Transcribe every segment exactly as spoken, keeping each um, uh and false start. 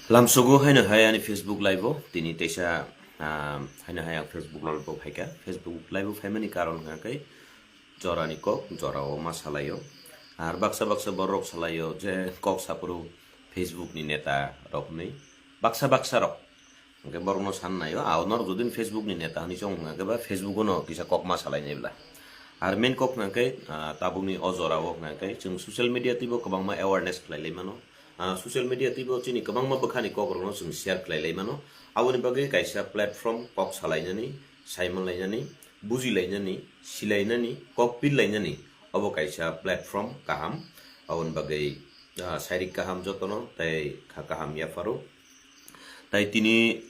Lamsogo haino hai ani Facebook live o tini teisa, ah, haino hai ang Facebook live o phaikha. Facebook live o phaimani karon hwnkha khe jorani kok jorao ma salaio. Ar baksa baksa borok salaio je kok saphuru Facebook ni neta rok hinwi baksa baksa rok. Hwnkhe borokno san naio, ah, norok jodi Facebook ni neta hinwi chong hwnkha khe ba Facebook o no kisa kok ma salai nai bla. Ar main kok hwnkha khe, ah, tabukni o jorao hwnkha khe chwng social media twibo kwbangma awareness khlai lai mano. Ah, social media twibo chini kwbangma bwkhani kokrokno chwng share khlai lai mano. Aboni bagwi kaisa platform kok salainani, saimanlainani, bujilainani, silainani, kok pillainani, obo kaisa platform kaham. Aboni bagwi, ah, sairik kaham jotono tei kha kaham yapharo. Tai tini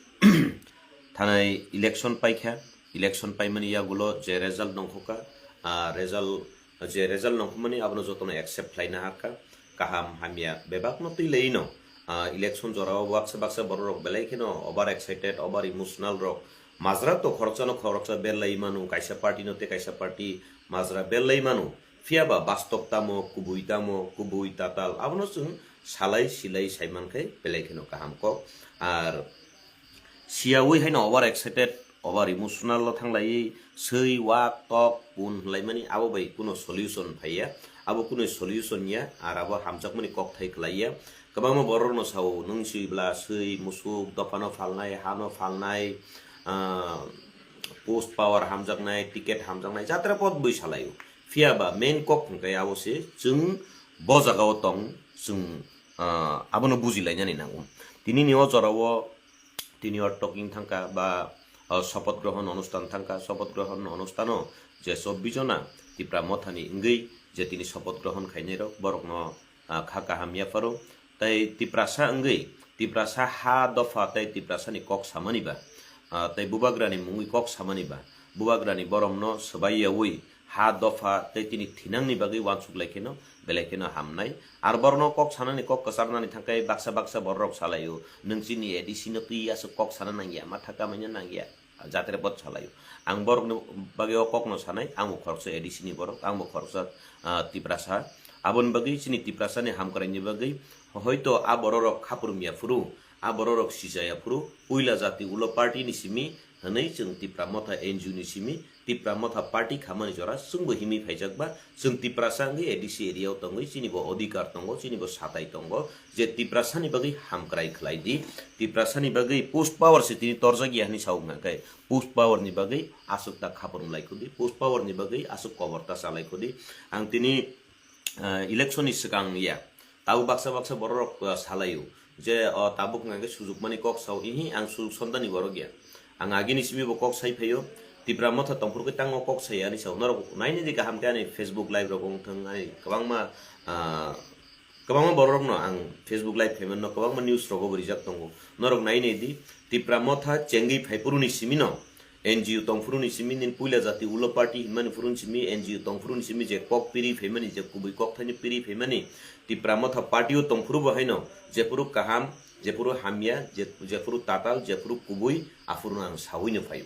thanai election paikha, election paimani yagulo je result nongkhokha, ah, result, je result nongkhokmani abono jotono accept khlaina hakha, kaham hamya bebakno twi laino, ah, election jorao baksa baksa bororok belai kheno over excited, over emotional rok, majra to khoroksano khoroksa bellai manu, kaisa party no tei kaisa party majra bellai manu, phiya ba bastop tamo, kubui tamo, kubui tatal, abono chwng salai silai saimankhai belai kheno kaham kok. Ar siyawi haino over excited, over emotional o thanglaiwi swi wak tok pun hwnlaimani abo bai kuno solution phaiya, abo kuno solution ya, ar abo hamjakmani kokthai khlaiya. Kwbangma borokno sao, nwng sibla swi musuk dophano phalnai, hano phalnai, ah, post power hamjaknai, ticket hamjaknai, jatra pot bwi salaio. Phiya ba main kok hwnkhe abo se chwng bo jagao tong, chwng, ah, abono bujilainani nango. Tinini o jorao tini o talking thangkha ba, ah, sopoth grohon onusthan thangkha, sopoth grohon onusthano je chobbish jona Tipra mothani wngwi je tini sopoth grohon khainai rok borokno, ah, kha kaham yapharo. Tei Tiprasa wngwi, Tiprasa ha dopha tei Tiprasani kok samani ba, ah, tei Bubagrani mungwi kok samani ba, Bubagrani boromno swbai yaui ha dopha tei tini thinangni bagwi uansuk lai kheno belai kheno hamnai. Ar borokno kok sanani kok kwcharnani thangkhe baksa baksa bororok salaio, "Nwng chini A D C no twi aswk kok sana nangya, matha kamaina nangya." Jatre pot salaio. Ang borokni bagwi o kokno sanai, ang bo khoroksa A D C ni borok, ang bo khoroksa, ah, Tiprasa. Aboni bagwi chini Tiprasani hamkraini bagwi hoito a bororok khaprum ya phuru, a bororok sija ya phuru, puila jati ulo party ni simi hwnwi chwng Tipra Motha N G O ni simi, Tipra Motha party khamani jora chwngbo himwi phaijak ba, chwng Tiprasa wngwi A D C area o tongwi chini bo odhikar tongo, chini bo satai tongo, je Tiprasani bagwi hamkrai khlai di, Tiprasani bagwi post power se tini torjak ya hwnwi sao hwnkha khe, post power ni bagwi aswk ta khaprum lai khudi, post power ni bagwi aswk kobor ta chalai khudi. Ang tini, ah, election ni swkang ya, tabuk baksa baksa bororok, ah, salaio je, o tabuk hwnkha khe sujukmani kok sao, ihi ang sujuk sondani borok ya. Ang agini simi bo kok sai phaio, Tipra Motha tongphuru khe tango kok sai ani sao. Norok nainai di kaham khe ani Facebook live rok wng thung, ani kwbangma, ah, kwbangma bororokno ang Facebook live khaimanno, kwbangma news rogo bo rijak tongo. Norok nainai di, Tipra Motha chengwi phaiphuruni simino, N G O tongphuruni simi, nini puila jati ulo party hinmani phuruni simi, N G O tongphuruni simi je kok piri phaimani, je kubui kok thaini piri phaimani, Tipra Motha party o tongphuru bo haino, jephuru kaham, jephuru hamya, je-, jephuru tatal, jephuru kubui, aphuru ang sawino phaio.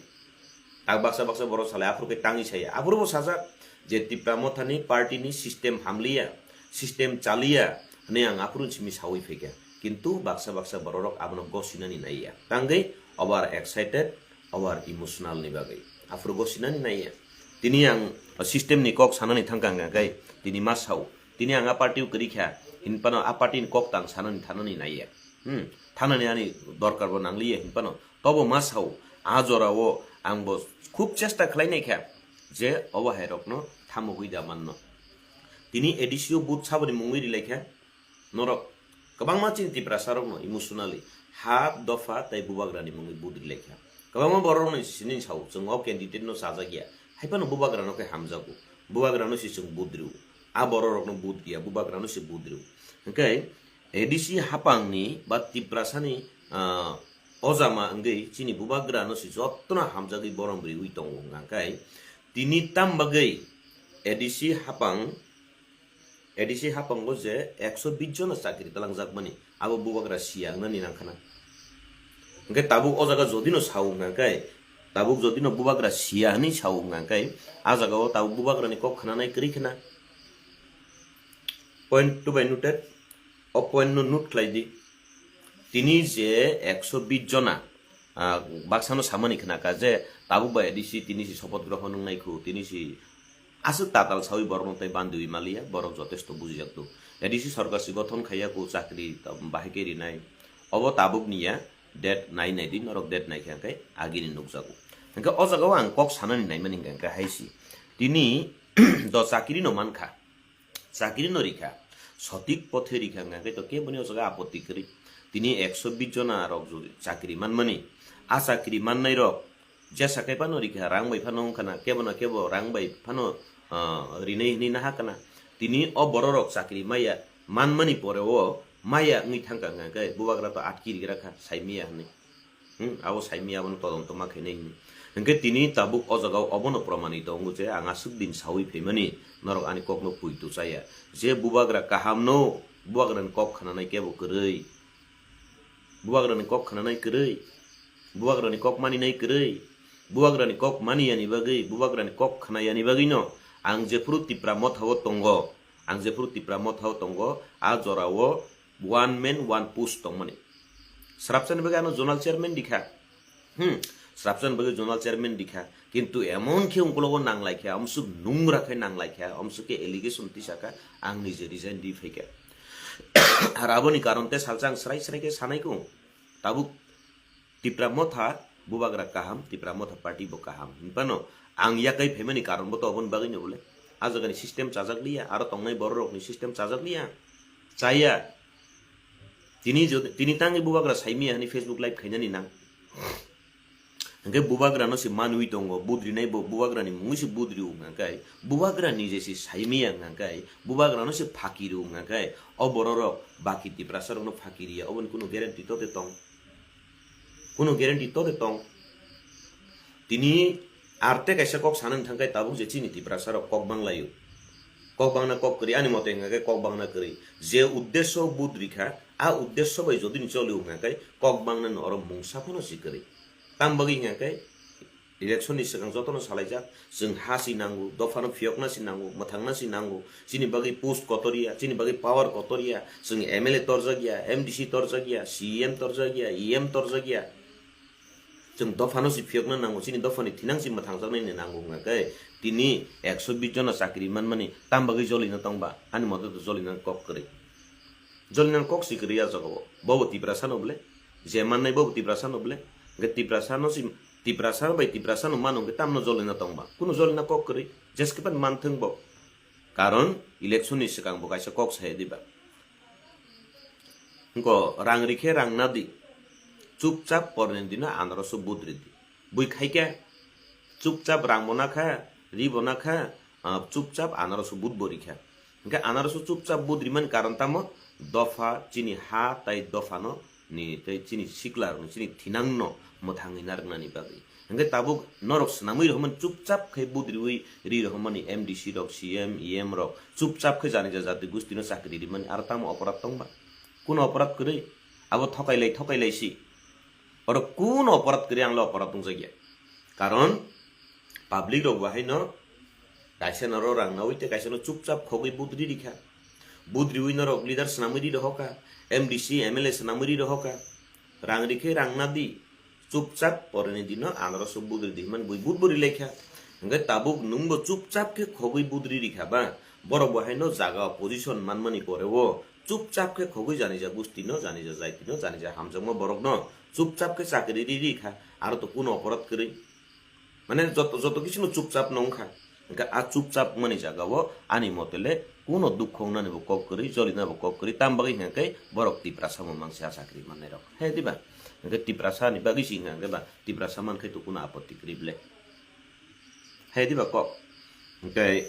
Tak baksa baksa borok salai, aphuru khe tangwi saya. Aphuru bo sajak je Tipra Mothani party ni system hamliya, system chaliya hwnwi ang aphuru simi sawi phaikha. Kintu baksa baksa bororok abono gosinani naiya. Tangwi over excited, over emotional ni bagwi. Aphuru gosinani naiya. Tini ang system ni kok sanani thangkha hwnkha khe tini ma sao. Tini ang a party o kwrwi kha, hinphano a party ni kok tang sanani thanani naiya. Hmm, thanani ani dorkar bo nangliya hinphano. Tobo ma sao, a jora o ang bo khub chesta khlai nai kha je obo hai rokno thamogwi da manno. Tini A D C o vote saboni mungwi ri lai kha norok. Kwbangma chini Tiprasa rokno emotionally ha dopha tei bubagrani mungwi vote ri lai kha. Kwbangma borok rokno sini sao, chwng o candidate no chajak ya. Hai phano bubagrano khe hamjago. Bubagrano se chwng vote rio. A borok rokno vote ria, bubagrano se vote rio. Hwnkhe A D C hapangni ba Tiprasani, ah, ojama wngwi chini bubagrano se jotono hamjagwi borom riwi tongo hwnkha khe tini tam bagwi A D C hapang, A D C hapango je ekso bish jona chakri talangjakmani abo bubagra siya wngnani nangkhana. Hwnkhe tabuk o jaga jodino sao hwnkha khe, tabuk jodino bubagra siya hwnwi sao hwnkha khe, a jagao tabuk bubagrani kok khnanai kwrwi khna. Point two by noted. O point no note khlai di. Tini je ekso bis jona, ah, baksano samani khnaka je tabuk bai A D C tini si sopoth grohon wngnai khu, tini si aswk tatal sawi borokno tei bandwi maliya, borok jotesto bujijak tu. A D C sorkar si gothon khaiya khu chakri bahai khe rinai. Obo tabuk niya, date nai nai di, norok date nai khe hwnkhe agini nukjago. Hwnkhe o jagao ang kok sanani naimani hwnkhe hai si. Tini do chakri no mankha. Chakri no rikha, sotik pothe rikha hwnkha khe to keboni o jaga apotti kwrwi. Tini ekso bis jona rok jodi chakri manmani, a chakri mannai rok jesa khe phano rikha, rang bai phano wngkha na, kebo na kebo rang bai phano, ah, rinai hwnwi naha kana. Tini o borok rok chakri maya manmani pore o maya wngwi thangkha hwnkha khe bubagra to atki rigra kha, saimiya hwnwi. Hmm, abo saimi abono todonto ma khainai hwnwi. Hwnkhe tini tabuk o jagao obono promanito wngo je ang aswk din sawi phaimani norok ani kokno puitu chaya. Je bubagra kahamno, bubagrani kok khnanai kebo kwrwi. Bubagrani kok khnanai kwrwi. Bubagrani kok maninai kwrwi. Bubagrani kok maniyani bagwi, bubagrani kok khnayani bagwino ang jephuru Tipra Mothao tongo, ang jephuru Tipra Mothao tongo, a jorao one man one post tongmani. Srapsani bagwi ano zonal chairman dikha. Hmm, srapsani bagwi zonal chairman dikha. Kintu emon khe ungkulogo nanglaikha, amsuk nungra khe nanglaikha, amsuk khe allegation tisaka, ang nije resign di phaikha. Ar aboni karon te salsa ang srai srai khe sanai kung. Tabuk Tipra Motha bubagra kaham, Tipra Motha party bo kaham. Hinphano ang yakai phaimani karon bo to oboni bagwi no bole. A jagani system chajak liya, aro tongnai borok rokni system chajak liya. Chaya. Tini jodi, tini tangwi bubagra saimiya hani Facebook live khainani nang. Hwnkhe bubagrano se manwi tongo, budrinai bo bubagrani mungwi se budrio hwnkha khe, bubagrani je se saimiya hwnkha khe, bubagrano se phakiro hwnkha khe, o bororok baki Tiprasarokno phakiriya, oboni kunu guarantee tote tong? Kunu guarantee tote tong? Tini arte kaisa kok sanani thangkhe tabuk je chini Tiprasarok kok banglaio. Kok bangna kok kwrwi, ani mote hwnkha khe kok bangna kwrwi. Je uddesho budrikha, a uddesho bai jodi ni cholio hwnkha khe kok bangnani oro mungsa phano si kwrwi. Tam bagwi hwnkha khe election ni swkang jotono salaijak, chwng ha si nango, dophano phiyokna si nango, mwthangna si nango, chini bagwi post kotor ya, chini bagwi power kotor ya, chwng M L A torjak ya, M D C torjak ya, C E M torjak ya, E M torjak ya. Chwng dophano si phiyokna nango, chini dophani thinang si mwthangjaknai ni nango hwnkha khe, tini ekso bis jona chakri manmani tam bagwi jolina tong ba? Ani mote to jolina kok kwrwi. Jolina kok si kwrwi a jagao. Bobo Tiprasa no bole? Je mannai bobo Tiprasa no bole? Hwnkhe Tiprasa no si, Tiprasa bai Tiprasa no mano hwnkhe tamno jolina tong ba? Kunu jolina kok kwrwi. Jeske pan manthwng bo. Karon election ni swkang bo kaisa kok sai diba. Hwnkhe rang rikhe rang nadi. Chupchap porni dino anoroso budri di. Bui khaikhe chupchap rang bo nakha, ri bo nakha, ah, chupchap anoroso bud bo rikha. Hwnkhe anoroso chupchap bud rimani karon tamo? Dopha chini ha tai dophano ni tei chini sikla rokni chini thinangno mwthangwi narwknani bagwi. Hwnkhe tabuk norok swnamwi rohormani chupchap khe bud riwi ri rohormani M D C rok, C M, E M rok chupchap khe janija jati gustino chakri rimani aro tamo oporad tongba? Kuno oporad kwrwi? Abo thokailai thokailai si. Oro kuno oporad kwrwi, ang le oporad wngjakya. Karon public rok bo haino kaisa norok rang nawi tei kaisa no chupchap khogwi budri rikha. Budriwi norok leader swnamwi ri rohokha, M D C, M L A swnamwi ri rohokha. Rang rikhe rang nadi, chupchap porni dino anoroso budri di hwnmani bui bud bo rilaikha. Hwnkhe tabuk nwngbo chupchap khe khogwi budri rikha ba, borok bo haino jaga position manmani pore o chupchap khe khogwi janija gustino, janija jaitino, janija hamjakma borokno chupchap khe chakri ri rikha, aro to kuno oporad kwrwi? Mane joto, joto kisu no chupchap no wngkha. Hwnkhe a chupchap wngmani jaga o ani mote le kuno dukho wngnani bo kok kwrwi, jolina bo kok kwrwi, tam bagwi hwnkhe borok Tiprasa bo mangsi a chakri mannai rok. He diba? Hwnkhe Tiprasa ni bagwi si hwnkhe ba Tiprasa mankhe to kuno apotti kwrwi ble? He diba kok? Hwnkhe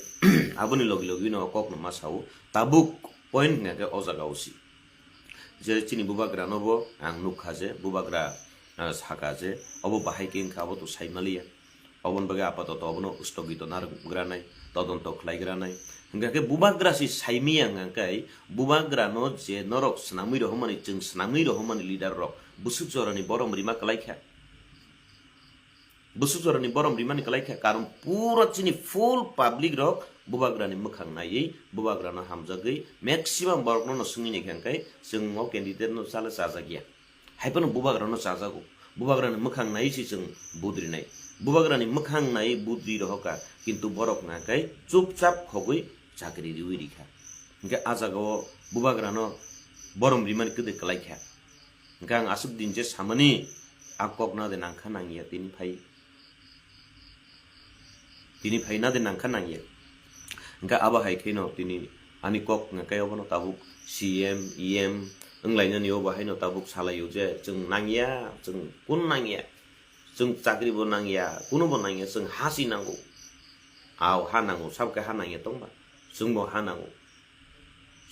aboni logi logi no kok no ma sao. Tabuk point hwnkhe o jaga o si. Je chini bubagra no bo ang nukha je bubagra, ah, saka je obo bahai khe wngkha, abo to saimaliya. Oboni bagwi apatoto obono stogito narwkgranai, todonto khlaigranai. Hwnkha khe bubagra si saimiya hwnkha khe bubagra no je norok swnamwi rohormani, chwng swnamwi rohormani leader rok bwswk jorani borom rima kwlaikha. Bwswk jorani borom rimani kwlaikha, karon pura chini full public rok bubagrani mwkhang naiwi, bubagrano hamjagwi maximum borokno no swngwi naikha hwnkhe chwng o candidate no sale chajakya. Hai phano bubagrano chajago. Bubagrani mwkhang nai se chwng budri nai. Bubagrani mwkhang nai budri rohoka, kintu borok hwnka khe chupchap khogwi chakri riwi rikha. Hwnkhe a jagao bubagrano borom rimani kwdwi kwlaikha. Hwnkhe ang aswk din je samani a kokna de nangkha nangya tini phai. Tini phaina de nangkha nangya. Hwnkhe abo hai kheno tini ani kok hwnkhe obono tabuk C M, E M wnglainani obo haino tabuk salaio je chwng nangya, chwng kun nangya, chwng chakri bo nangya, kuno bo nangya, chwng ha si nango. Ao ha nango, sabkhe ha nangya tongba, chwngbo ha nango.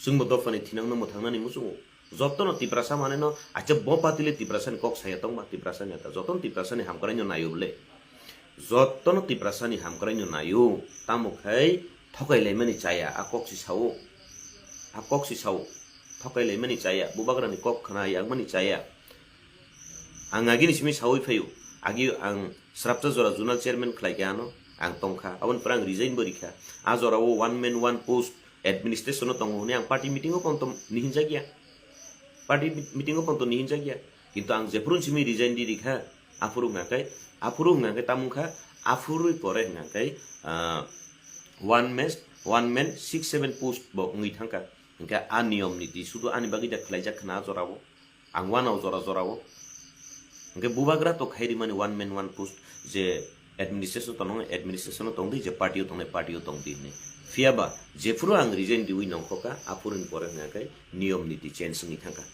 Chwngbo dophani thinangno mwthangnani muchungo. Jotono Tiprasa maneno, acha bo party le Tiprasani kok saya tongba, Tiprasani ata. Jotono Tiprasani hamkraino naio bole. Jotono Tiprasani hamkraino naio. Tamo khai thokai laimani chaya, a kok si sao. A kok si sao. Thokai laimani chaya. Bubagrani kok khna yakmani chaya. Ang agini simi sawi phaio. Agi ang srapsa jora zonal chairman khlai kha ano. Ang tongkha. Aboni pore ang resign bo rikha. A jorao one man one post administration o tongo hwnwi ang party meeting o ponto nihinjakya. Party meeting o ponto nihinjakya. Kintu ang jephuru simi resign di rikha, aphuru hwnka khe, aphuru hwnka khe tamung kha, aphuru pore hwnka khe, ah, one man, one man six seven post bo wngwi thangkha. Hwnkhe a niyom niti sudu ani bagwi da khlaijak khna a jorao. Ang wanao jora jorao. Hwnkhe bubagra to khai rimani one man one post je administration tongnai administration o tongdi, je party o tongnai party o tongdi hwnwi. Phiyaba jephuru ang resign riwi nongkhoka, aphuruni pore hwnka khe niyom niti change wngwi thangkha.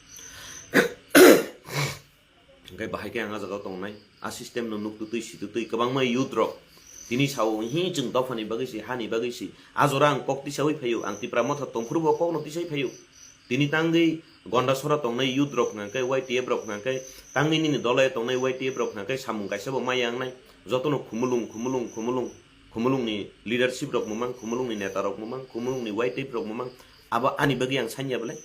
Hwnkhe bahai khe ang a jagao tongnai, a system no nuktutwi situtwi kwbangma youth rok tini sao, "Hi, chwng dophani bagwi si, hani bagwi si." A jora ang kok tisawi phaio, ang Tipra Motha tongphuru bo kokno tisai phaio. Tini tangwi Gondasora tongnai youth rok hwnka khe, Y T F rok hwnka khe, tangwi nini dole tongnai Y T F rok hwnka khe samung kaisa bo maya wngnai. Jotono khumulung, khumulung, khumulung, khumulungni leadership rok mwmang, khumulungni neta rok mwmang, khumulungni Y T F rok mwmang. Abo ani bagwi ang sanya belai.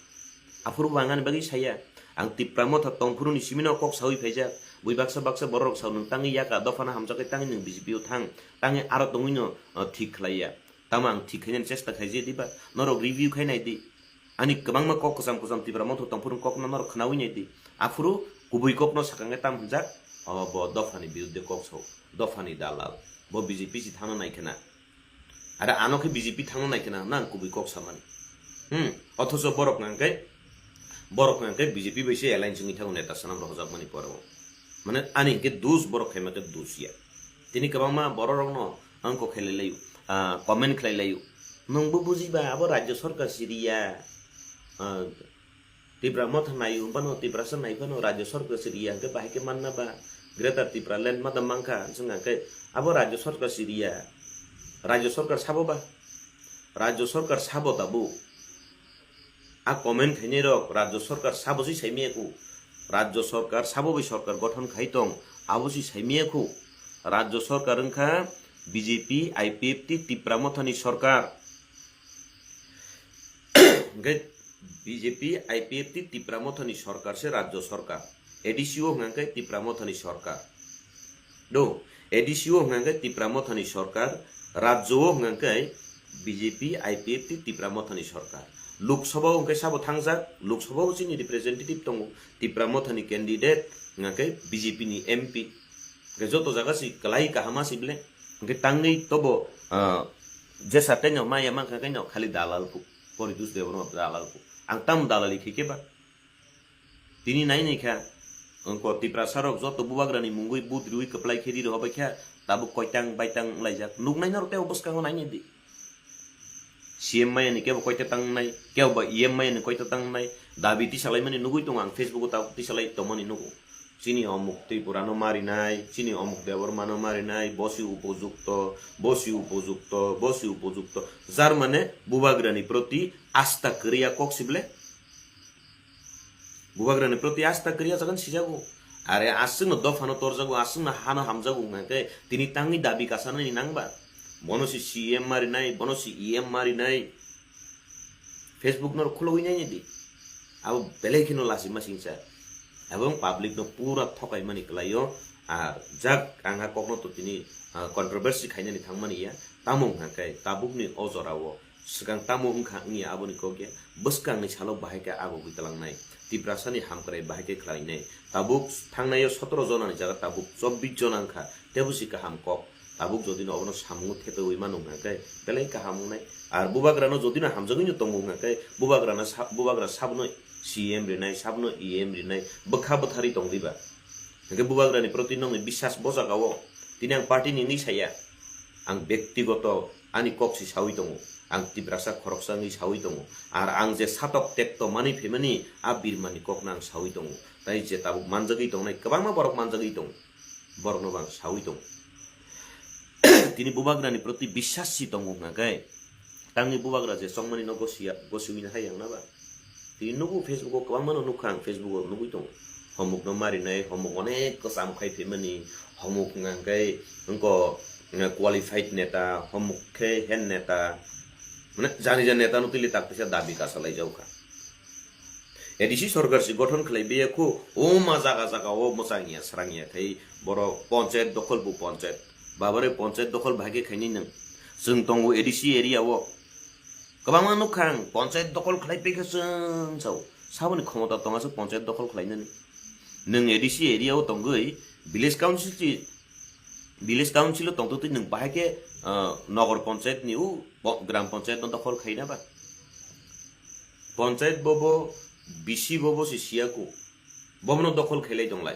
Aphuru bo ang ani bagwi saya. Ang Tipra Motha tongphuruni simino kok sawi phaijak. Bui baksa baksa borok rok sao, "Nwng tangwi yaka dophano hamjakgwi tangwi nwng B J P o thang, tangwi aro tongwino, uh, thik khlaiya." Tamo ang thik khainani chesta khaijak diba? Norok review khai nai di. Ani kwbangma kok kwcham kwcham Tipra Motha tongphuru kokno norok khnawi nai di. Aphuru kubui kokno sakangkhe tam hwnjak, o bo dophani birudde kok sao, dophani dalal. Bo B J P si thangna nai khena. Are ano khe B J P thangna nai khena, nang kubui kok samani. Hmm, othocho borok hwnka khe, borok hwnka khe B J P bai se alliance wngwi thango neta swnam rohorjakmani pore o. Mane ani hinkhe dus borok khaima khe dus ya. Tini kwbangma borok rokno ang kok khailai laio, ah, comment khlai laio. Nwngbo bujiba abo rajya sarkar si riya. Ah, Tipra Motha nai phano, Tiprasa nai phano rajya sarkar si riya hwnkhe bahai khe manna ba? Greater Tipraland ma da mankha, chwng hwnkhe abo rajya sarkar si riya. Rajya sarkar sabo ba? Rajya sarkar sabo tabuk? A comment khainai rok rajya sarkar sabo si saimaya khu. Rajya sarkar sabo bai sarkar gothon khai tong, abo si saimaya khu. Rajya sarkar wngkha B J P, I P F T, Tipra Mothani sarkar. Hwnkhe B J P, I P F T, Tipra Mothani sarkar se rajya sarkar. A D C o hwnkha khe Tipra Mothani sarkar. Do, A D C o hwnkha khe Tipra Mothani sarkar, rajya o hwnkha khe B J P, I P F T, Tipra Mothani sarkar. Lok Sabha o hwnkhe sabo thangjak, Lok Sabha o chini representative tongo, Tipra Mothani candidate hwnkha khe B J P ni M P. Hwnkhe joto jaga si kwlai kaham si bele. Hwnkhe tangwi tobo, ah, jesa kaino maya mankha kaino khali dalal khu. Poritus Debbarma dalal khu. Ang tamo dalali khe khe ba? Tini nai nai kha. Wngkha Tiprasa rok joto bubagrani mungwi but riwi kwplai khe riro hobai kha. Tabuk koitang baitang wnglaijak. Nuknai norok tei bwskango nai nai di. C M maya ni kebo koita tangnai, kebo ba E M maya ni koita tangnai, dabi tisalaimani nugui tongo ang Facebook o tabuk tisalai tongmani nugo. Chini omuk Tripura no marinai, chini omuk Debbarma no marinai, bosi upojukto, bosi upojukto, bosi upojukto. Jar mane bubagrani proti asta kwrwi a kok si bele. Bubagrani proti asta kwrwi a jagan sijago. Are aswkno dophano torjago, aswkno hano hamjago hwnkhe tini tangwi dabi kasanani nangba. Bono si C M marinai, bono si E M marinai. Facebook no khulogwi nai di. Abo belai kheno lachima singsa. Ebong public no pura thokai mani kwlaio. Ar jak ang a kokno to tini, ah, controversy khainani thangmani ya. Tamo hwnkha khe tabukni o jorao swkang tamo wngkha wngya aboni kok ya. Bwskangni salo bahai khe agogwi twlangnai. Tiprasani hamkrai bahai khe khlainai. Tabuk thangnaio sotoro jonani jaga tabuk chobbish jona wngkha. Tebo si kaham kok. Tabuk jodi no obono samungo thepeui mano hwnkha khe belai kaham wngnai. Ar bubagrano jodi no hamjagwi no tongo hwnkha khe bubagrano sa-, bubagra sabno C M rinai, sabno E M rinai, bwkha bwtharwi tong diba. Hwnkhe bubagrani proti nokni biswas bo jagao tini ang party ni wngwi saya. Ang bektigoto ani kok si saui tongo. Ang Tiprasa khoroksa wngwi saui tongo. Ar ang je satok tekto manwi phaimani a birmani kokno ang saui tongo. Tai je tabuk manjagwi tongnai kwbangma borok manjagwi tongo. Borokno bo ang saui tongo. Tini bubagrani proti biswas si tongo hwnkha khe tangni bubagra je chongmani no gosiya, gosiwi no hai ang na ba. Tini nugo Facebook o kwbangma no nukha ang Facebook o nugwi tongo. Homok no marinai, homok onek kwcham khai phaimani, homok hwnkha khe wngko, eh, qualified neta, homok khe hen neta. Mane jani jani neta no tili tak pisa dabi kasa lai jaukha. A D C sorkar si gothon khlai biya khu, o ma jaga jaga o mwchang ya srang ya khai borok ponchayat dokhol bu ponchayat. Babare ponchayat dokhol bahai khe khaini nang. Chwng tongo A D C area o. Kwbangma nukha ang ponchayat dokhol khlai pekha chwng sao. Saboni khomota tonga se ponchayat dokhol khlainani. Nwng A D C area o tongwi village council si, village council o tongtwtwi nwng bahai khe, ah, nogor ponchayat ni u po-, gram ponchayat no dokhol khaina ba. Ponchayat bobo, B C bobo si siyaku. Bobono dokhol khailai tonglai.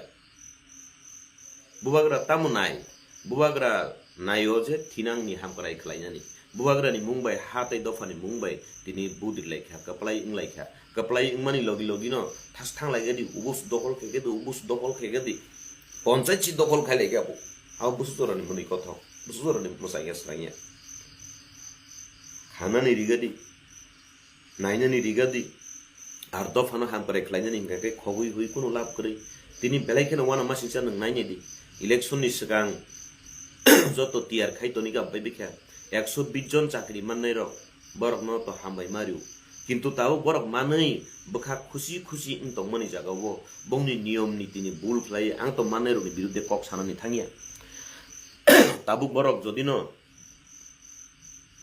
Bubagra tamo nai? Bubagra naio je thinangni hamkrai khlainani. Bubagrani mung bai, ha tei dophani mung bai tini budri lai kha, kwplai wng lai kha. Kwplai wngmani logi logi no thas thang lai gadi, ubus dokhol khe gadi, ubus dokhol khe gadi. Ponchayat si dokhol khai lai kha bo. Abo busu jorani mwnwi kothok, busu jorani mwsai ya swrang ya. Khanani rigadi. Nainani rigadi, ar dophano hamkrai khlainani hwnkha khe khogwi hwi kunu lab kwrwi. Tini belai kheno uanamasingcha nwng nainai di. Election ni swkang joto tiyar khai toni kha bai bikha. Ekso bish jon chakri mannai rok borokno to hambai mario. Kintu tabuk borok manwi bwkha khusi khusi wng tongmani jagao bongni niyom nitini bul khlai ang to mannai rokni birudde kok sanani thangya. Tabuk borok jodino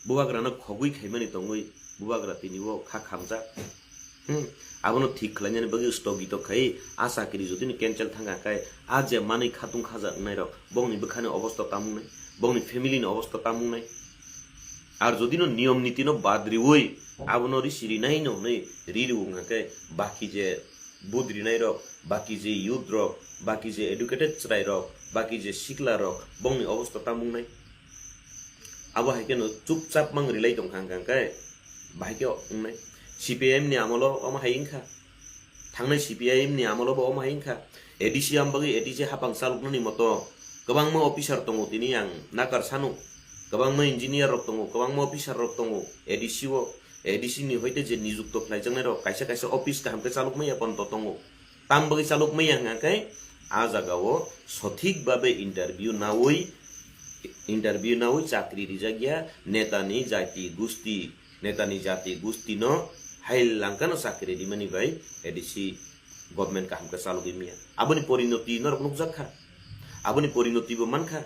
Bubagrano khogwi khaimani tongwi bubagra tini o kha khamjak. Hmm. Abono thik khlainani bagwi stogito khai a chakri jodino cancel thangkha khai a je manwi khatung khaja wngnai rok bongni bwkhani obosta tamung nai, bongni family ni obosta tamung nai. Ar jodino niyom nitino bad riwi abono risi rinai no hwnwi ri rw wngkha khe baki je budri nai rok, baki je youth rok, baki je educated chwrai rok, baki je sikla rok, bongni obosta tamung nai. Abo hai kheno chupchap mang rilai tong kha hwnkha khe, bahai khe wngnai. C P I M ni amolo omo hai wngkha. Thangnai C P I M ni amolo bo omo hai wngkha. A D C am bagwi A D C hapang chaloknani moto kwbangma officer tongo tini ang nakar sano. Kwbangma engineer rok tongo, kwbangma officer rok tongo A D C o. A D C ni hoite je nijukto khlaijaknai rok kaisa kaisa office kaham khe chalok maya ponto tongo. Tam bagwi chalok maya hwnkha khe a jaga o sothik babe interview nawi, interview nawi chakri rijak ya netani jati gusti, netani jati gusti no hai langkano chakri rimani bai A D C government kaham khe chalogwi maya. Aboni porinoti norok nukjak kha. Aboni porinoti bo mankha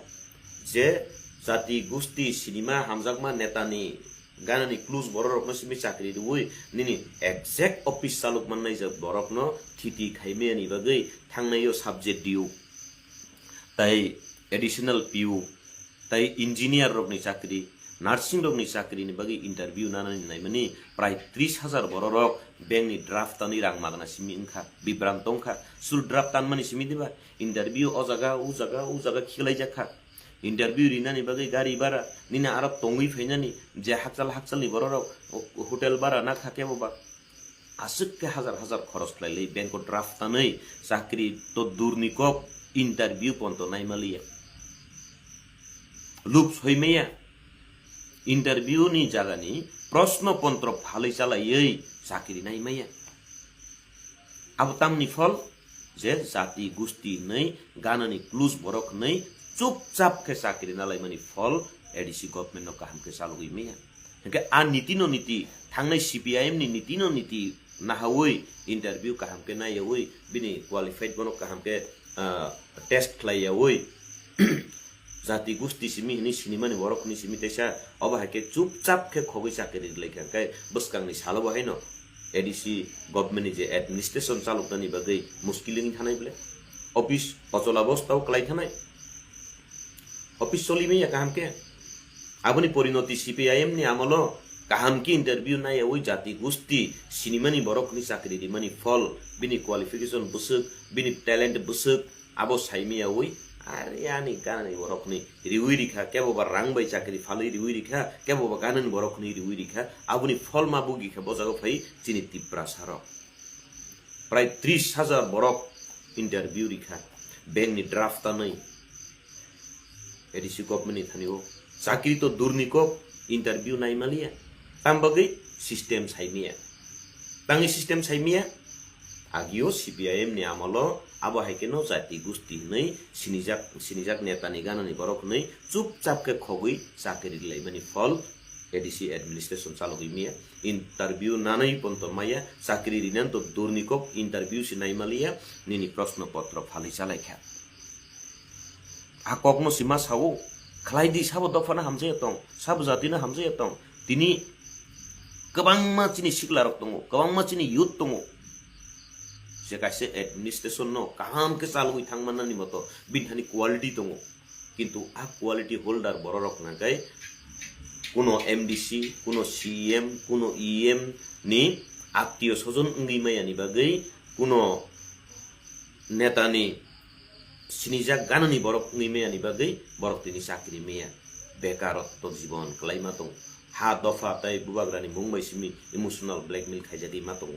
je jati gusti sinima hamjakma netani ganani clues borok rokno simi chakri rwui nini exact office chalok mannai je borokno thiti khaimani bagwi thangnaio subject diu. Tai additional P U, tai engineer rokni chakri, nursing rokni chakri ni bagwi interview nanani naimani prai tris hajar borok rok bank ni draft tanwi rang magna simi wngkha, bibrang tongkha, sur draft tanmani simi diba? Interview o jaga, u jaga, u jaga khiklaijak kha. Interview rinani bagwi gari bara, nini aro tongwi phainani je hakchal hakchalni borok rok, hotel bara na kha kebo ba. Aswk khe hajar hajar khoros khlailai bank o draft tanwi chakri to durni kok interview ponto naimaliya. Lup soimaya. Interview ni jagani proshno pontro phalwi chalaiwi chakri naimaya. Abo tamni phol je jati gusti hinwi ganani clues borok hinwi chupchap khe chakri nalaimani phol A D C government no kaham khe chalogwi maya. Hwnkhe a niti no niti thangnai C P I M ni niti no niti nahawi interview kaham khe naiyawi bini qualified bono kaham khe, ah, test khlaiyawi jati gusti simi hinwi sinimani borok hinwi simi teisa obo hai khe chupchap khe khogwi chakri rwlai kha hwnkhe bwskangni salo bo haino A D C government ni je administration chaloknani bagwi muskil wngwi thanai bole. Office ochol abostao kwlai thanai. Office choli manya kaham khe. Aboni porinoti C P I M ni amolo kaham khe interview naiyawi jati gusti sinimani borok ni chakri rimani phol, bini qualification bwswk, bini talent bwswk, abo saimiyawi, are ani ganani borok ni riwi rikha, kebo ba rang bai chakri phalwi riwi rikha, kebo ba ganani borok ni riwi rikha, aboni phol ma bugi kha bo jaga phai chini Tiprasa rok. Prai tris hajar borok interview rikha, bank ni draft tanwi. A D C government ni thani o chakri to durni kok, interview nai maliya, tam bagwi system saimiya, tangwi system saimiya. Agio C P I M ni amolo abo hai kheno jati gusti hwnwi sinijak, sinijak neta ni ganani borok hwnwi chupchap khe khogwi chakri rilaimani phol A D C administration chalogwi miya. Interview nanai ponto maya, chakri rinani to durni kok, interview si nai maliya, nini proshno potro phalwi chalaikha. A kokno sima sao, khlai di, sabo dophano hamjaya tong, sabo jatino hamjaya tong. Tini kwbangma chini siklarok tongo, kwbangma chini youth tongo. Je kaisa administration no kaham khe chalwi thangmannani moto bini thani quality tongo. Kintu a quality holder bororok hwnka khe kuno M D C, kuno C M, kuno E M ni attiyo sojon wngwi maya ni bagwi, kuno netani sinijak ganani borok wngwi maya ni bagwi borok tini chakri maya, bekarotto jibon kwlaima tongo. Ha dopha tei bubagrani mung bai simi emotional blackmail khaijagwi ma tongo.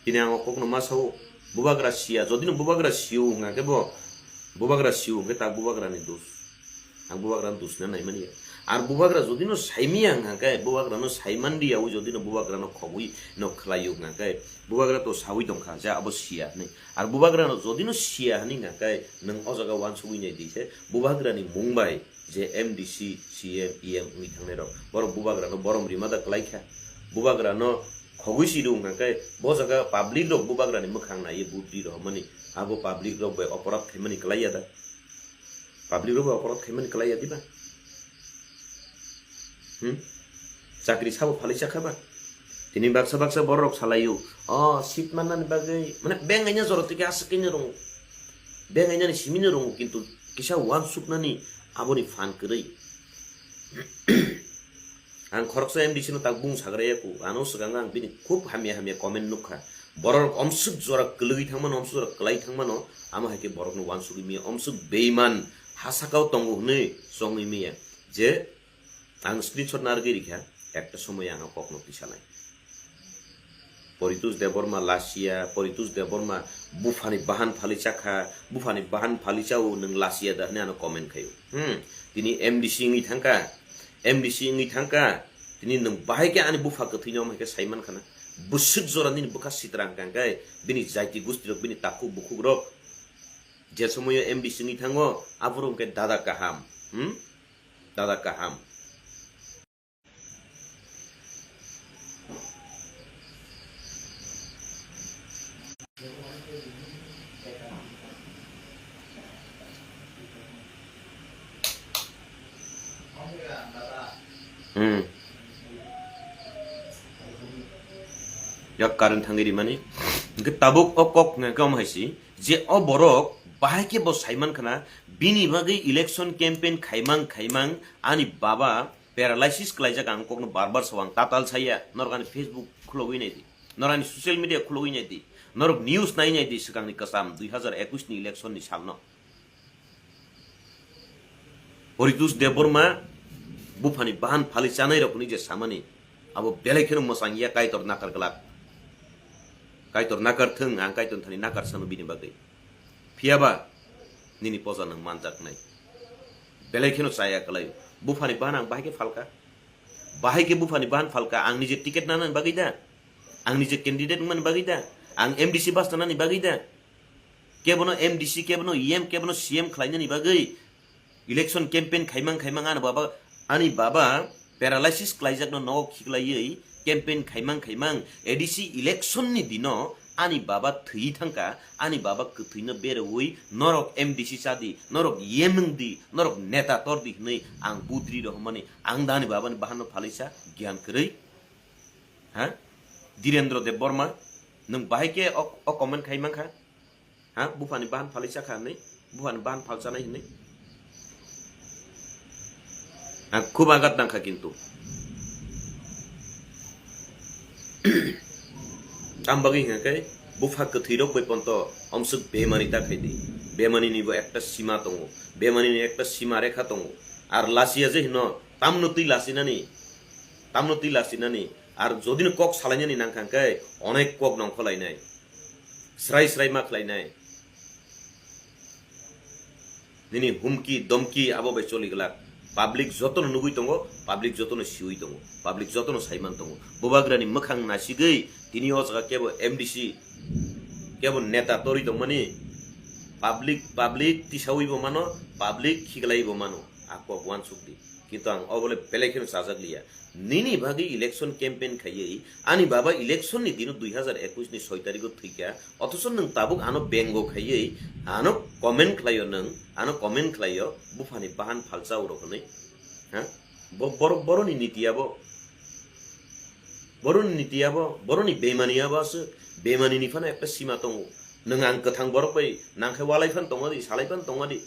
Tini ang o kokno ma sao, bubagra siya, jodi no bubagra siyo hwnka khe bo, bubagra siyo hwnkhe ta bubagrani dos. Ang bubagrano dusna naimani ya. Ar bubagra jodi no saimiya hwnka khe, bubagrano saimandiya, o jodi no bubagrano khogwi no khlaio hwnka khe, bubagra to sawi tongkha je abo siya hwnwi. Ar bubagrano jodi no siya hwnwi hwnka khe, nwng o jaga uansugwi nai di se, bubagrani mung bai je M D C, C M, E M wngwi thangnai rok, borok bubagrano borom rima da kwlai kha. Bubagrano khogwi si rw hwnka khe, bo jaga public rok bubagrani mwkhang naiwi budri rohormani, abo public rok bai oporadh khaimani kwlai ya da? Public rok bai oporadh khaimani kwlai ya diba? Hmm? Chakri sabo phalwi chakha ba? Tini baksa baksa borok rok salaio, o seat mannani bagwi, mane, beng aina jora tike aswk khe rongo. Beng ainani simi no rongo, kintu kisa uansuknani aboni phan kwrwi. Ang khoroksa M D C no tak bung sagra ya ku, ano swkang ang bini khub hamya hamya comment nukha. Borok omswk jora kwlwi thangmano, omswk jora kwlai thangmano, amo hai khe borokno uansugwi maya, omswk beiman ha sakao tongo hwnwi chongwi maya. Je ang screenshot narwgwi rikha, ekta somoy ang o kokno tisalai. Poritus Debbarma lasiya, Poritus Debbarma buphani bahan phali chakha, buphani bahan phali chao nwng lasiya da hwnwi ano comment khaio. Hmm, tini M D C wngwi thangkha, M D C wngwi thangkha, tini nwng bahai khe ani bupha kwthwino omo hai khe saiman khana. Bwswk jora nini bwkha sitra hwnkha khe bini jaiti gusti rok, bini takhuk bukhuk rok je somoyo M D C wngwi thango, aphuru hwnkhe dada kaham, hmm? Dada kaham. Hmm. Yak current thangwi rimani. Hwnkhe tabuk o kok hwnkhe omo hai si, je o borok bahai khe bo saiman khana, bini bagwi election campaign khaimang khaimang ani baba paralysis kwlaijak, ang kokno bar bar sao, ang tatal saya, norok ani Facebook khulogwi nai di, norok ani social media khulogwi nai di, norok news nai nai di, swkangni kwcham dui hazar ekwis ni election ni salno. Poritus Debbarma buphani bahan phali chanai rokni je samani, abo belai kheno mwchang ya, Kaitor nakar glak. Kaitor nakar thung, ang Kaitor thani nakar sano bini bagwi. Phiyaba nini poja nwng manjaknai. Belai kheno chaya kwlai. Buphani bahan ang bahai khe phalka. Bahai khe buphani bahan phalka. Ang nije ticket nanani bagwi da? Ang nije candidate wngmani bagwi da? Ang M D C bus tanani bagwi da? Kebono M D C, kebono E M, kebono C M khlainani bagwi election campaign khaimang khaimang ani baba, ani baba paralysis kwlaijakno nogo khiklaiwi campaign khaimang khaimang A D C election ni dino ani baba thwi thangka, ani baba kwthwino berewi norok M D C chadi, norok E M wngdi, norok neta tordi hwnwi ang budri rohormani, ang da ani babani bahanno phalisa giyan kwrwi? Ha? Dhirendra Debbarma, nwng bahai khe o, o comment khai mankha? Ha, buphani bahan phalwi chakha hinwi, buphani bahan phal chanai hinwi. Ang khub agat nangkha kintu. Tam bagwi hwnkha khe bupha kwthwirok bai ponto omswk bemani ta khaidi. Bemani ni bo ekta sima tongo, bemani ni ekta sima rekha tongo. Ar lachiya je hino tamno twi lachinani, tamno twi lachinani. Ar jodi no kok salainani nangkha khe onek kok nongkholainai, srai srai ma khlainai. Nini humki domki abo bai choli glak. Public jotono nugui tongo, public jotono siui tongo, public jotono saiman tongo. Bubagrani mwkhang nasigwi tini o jaga kebo M D C, kebo neta torwi tongmani. Public, public tisaui bo mano, public khiglai bo mano. A kok uansuk di. Kintu ang obole belai kheno chajak liya. Nini bagwi election campaign khaiwi, ani baba election ni dino dui hazar ekush ni soi tarikh o thwikha, othocho nwng tabuk ano bengo khaiwi, ano comment khlaio nwng, ano comment khlaio, buphani bahan phalcha urok hwnwi. Ha? Bo-, borok boroni niti abo. Boroni niti abo, boroni bemani abo aswk. Bemani ni phano ekta sima tongo. Nwng ang kwthang borok bai nangkhe walai phan tongma di, salai phan tongma di.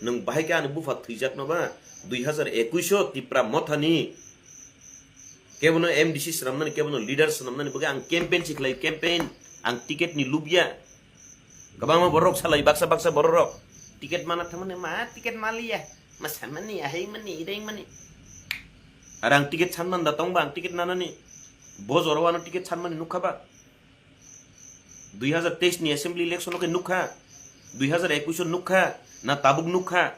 Nwng bahai khe ani bupha thwijakno ba, dui hazar ekush o Tipra Mothani kebono M D C swnamnani, kebono leader swnamnani bagwi ang campaign si khlai, campaign. Ang ticket ni lubya. Kwbangma borok salai, baksa baksa borok rok ticket mana thangmani, ma ticket maliya, ma sanmani, ahengmani, irengmani. Ar ang ticket sanman da tongba, ang ticket nanani. Bo jora o ano ticket sanmani nukha ba. Dui hazar teis ni assembly election o khe nukha, dui hazar ekush o nukha, na tabuk nukha?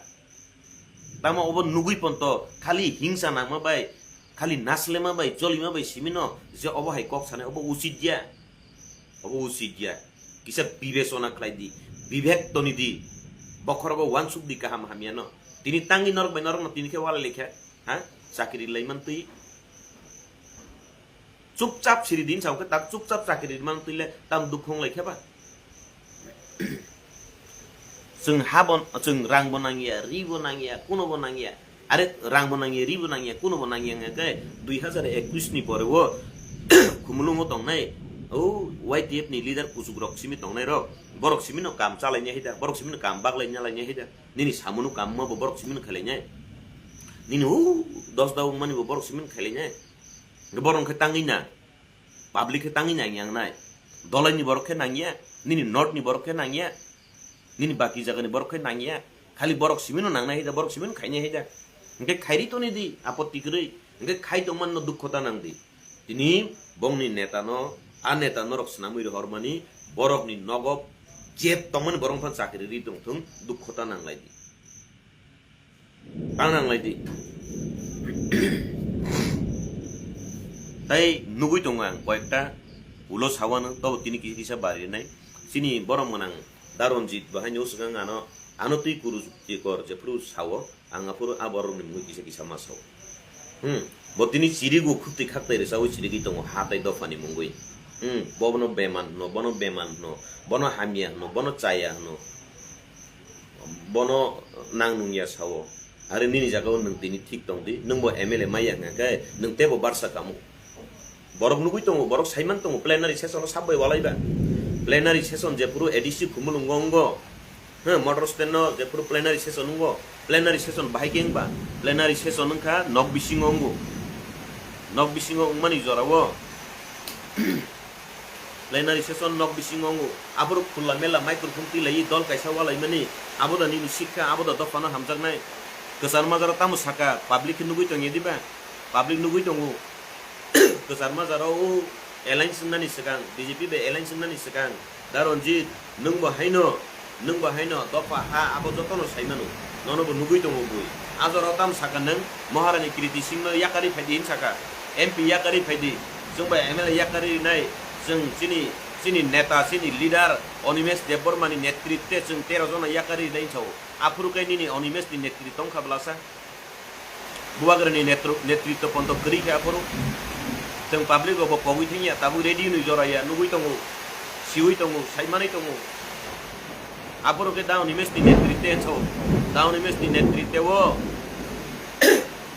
Tamo obo nugui ponto khali hingsa nangma bai, khali naslema bai, jolima bai simino je obo hai kok sanai, obo usit ya, obo usit ya. Kisa bibechona khlai di, bibek toni di, bokhorogo uansuk di kaham hamya no. Tini tangwi norok bai norok no tini khe walai lekha, ha? Chakri lai mantwi. Chupchap siri din sao khe tak chupchap chakri man twi le tam dukhu wng lai khe ba. Chwng ha bo, chwng rang bo nangya, ri bo nangya, kuno bo nangya. Are rang bo nangya, ri bo nangya, kuno bo nangya wngya khe dui hazar ekush ni pore o Khumulwng o tongnai o Y T F ni leader kuchuk rok simi tongnai rok, borok simi no kam chalai nai hai da, borok simi no kam baglai nalai nai hai da. Nini samung no kam ma bo borok simi no khlai nai. Nini o dos da wng mani bo borok simi no khlai nai. Borok khe tangwi na. Public khe tangwi nang yang nai. Dolai ni borok khe nang ya, nini north ni borok khe nang ya, nini baki jaga ni borok khe nang ya. Khali borok simi no nang nai hai da, borok simi no khai nai hai da. Hingke khairi toni di, apotti kwrwi. Hingke khai tong man no dukho ta nang di. Tini bongni neta no, a neta norok swnamwi rohor mani, borok ni nogo jet tong mani borok phan chakri ri tong thung, dukho ta nang lai di. Tang nang lai di. Tai nugui tongo ang koyekta ulo sawano, tobo tini kisa kisa bari nai. Chini borok mwnang da Ranjit bo haino swkang ano, ano twi kuru chikor jephru sao, ang aphuru a borok ni mungwi kisa kisa ma sao. Hmm. Bo tini chirigo khutwi khaktai rwchawi chirigwi tongo ha tai dopha ni mungwi. Hmm. Bono beman hwno, bono beman hwno, bono hamya hwno, bono chaya hwno. Bono nang nung ya sao. Are nini jaga o nwng tini thik tong di. Nwng bo M L A maya hwnkha khe nwng tebo barsa kamo. Borok nugui tongo, borok saiman tongo, plenary session o sab bai walai ba. Plenary session jephuru A D C Khumulwngo wngo. Huh, motor stand no jephuru plenary session wngo. Plenary session bahai khe wngba? Plenary session wngkha nok bisingo wngo. Nok bisingo wngmani jora o. Plenary session nok bisingo wngo. Aborok khula mela microphone twi laiwi dol kaisa walaimani. Abo da nini sikha, abo da dophano hamjaknai. Kwchar majaro tamo saka, public khe nugui tongya diba? Public nugui tongo. Kwchar majaro o alliance wngnani swkang, B J P bai alliance wngnani swkang. Da Ranjit, nwng bo haino, nwng bo haino dopha ha abo jotono saimano. Nono bo nugui tongo bui. A jorao tamo saka nwng Maharani Kriti Singhno yakarwi phaidi hin saka. M P yakarwi phaidi. Chwng bai M L A yakarwi rinai. Chwng chini, chini neta, chini leader Animesh Debbarmani netritwe chwng tero jona yakarwi rinai hinsa o. Aphuru khe nini Animeshni netritwo wngkha bwlasa? Bubagrani netru-, netritwo ponto kwrwi khe aphuru. Chwng public rokbo kogwi thangya, tabuk radio ni jora ya, nugui tongo, siui tongo, saimanwi tongo. Aphuru khe Da Animeshni netritwo hinsa o. Da Animeshni netritwo o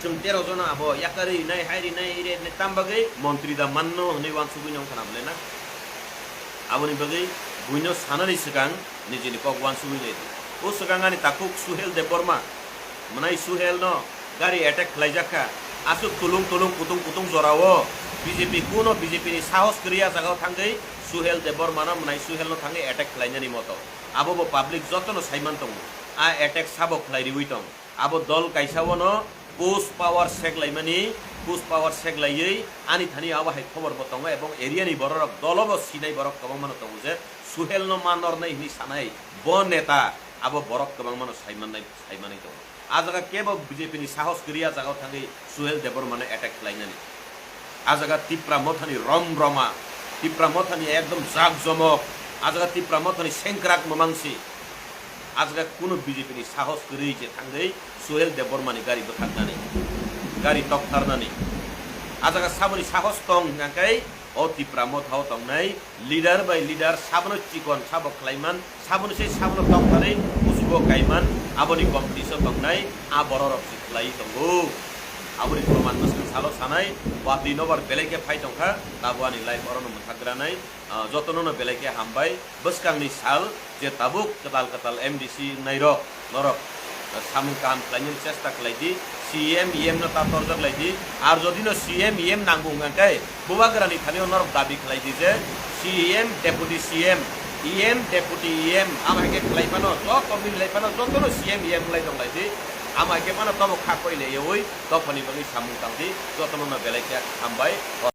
Chwng tero jona abo yakarwi rinai, hai rinai, ire rinai, tam bagwi montri da manno hwnwi uansugwi nw wngkha na bwle na? Aboni bagwi buino sanani swkang nijini kok uansugwi nai di. O swkang ani takhuk Suhel Debbarma, mwnai Suhel no gari attack khlaijak kha. Aswk tulung tulung kutung kutung jorao B J P kuno B J P ni sahos kwrwi a jagao thangwi Suhel Debbarma no mwnai Suhel no thangwi attack khlainani moto. Abo bo public jotono saiman tongo. A attack sabo khlai riwi tong. Abo dol kaisa wano push power sek laimani, push power sek laiwi ani thani abo hai khobor bo tongo ebong area ni bororok dolo bo sinai borok kwbangma no tongo je Suhel no ma nornai hwnwi sanai bo neta abo borok kwbangma no saimanai, saimanai tongo. A jaga kebo B J P ni sahos kwrwi a jagao thangwi Suhel Debbarma no attack khlainani. A jaga Tipra Mothani rom roma, Tipra Mothani ekdom jak jomok, a jaga Tipra Mothani sengkrak mamangsi. A jaga kuno B J P ni sahos kwrwi je thangwi Suhel Debbarma ni gari bwthaknani, gari toktharnani. A jaga saboni sahos tong hwnkhe o Tipra Motha o tongnai leader bai leader sabono chikon sabo khlaiman, sabono se sabono toktarwi kuchugo kaiman, aboni competition tongnai a bororok se khlai tongo. Aboni proman bwswk salo sanai, watwi nobar belai khe phai tongkha, tabo ani life orono mwthagranai, ah, jotono no belai khe hambai. Bwskangni sal je tabuk kwtal kwtal M D C wngnai rok, norok, ah, samung kaham khlainani chesta khlai di, C M, E M no ta torjak lai di, ar jodi no C M, E M nangbu hwnkhe, Bubagrani thani o norok dabi khlai di je C M, Deputy C M, E M, Deputy E M, amo hai khe khlai phano, joto milai phano, jotono C M, E M wng lai tong lai di. Amo hai khe phano tobo kha koi le yaui, dophani bagwi samung tang di, jotono no belai khe hambai.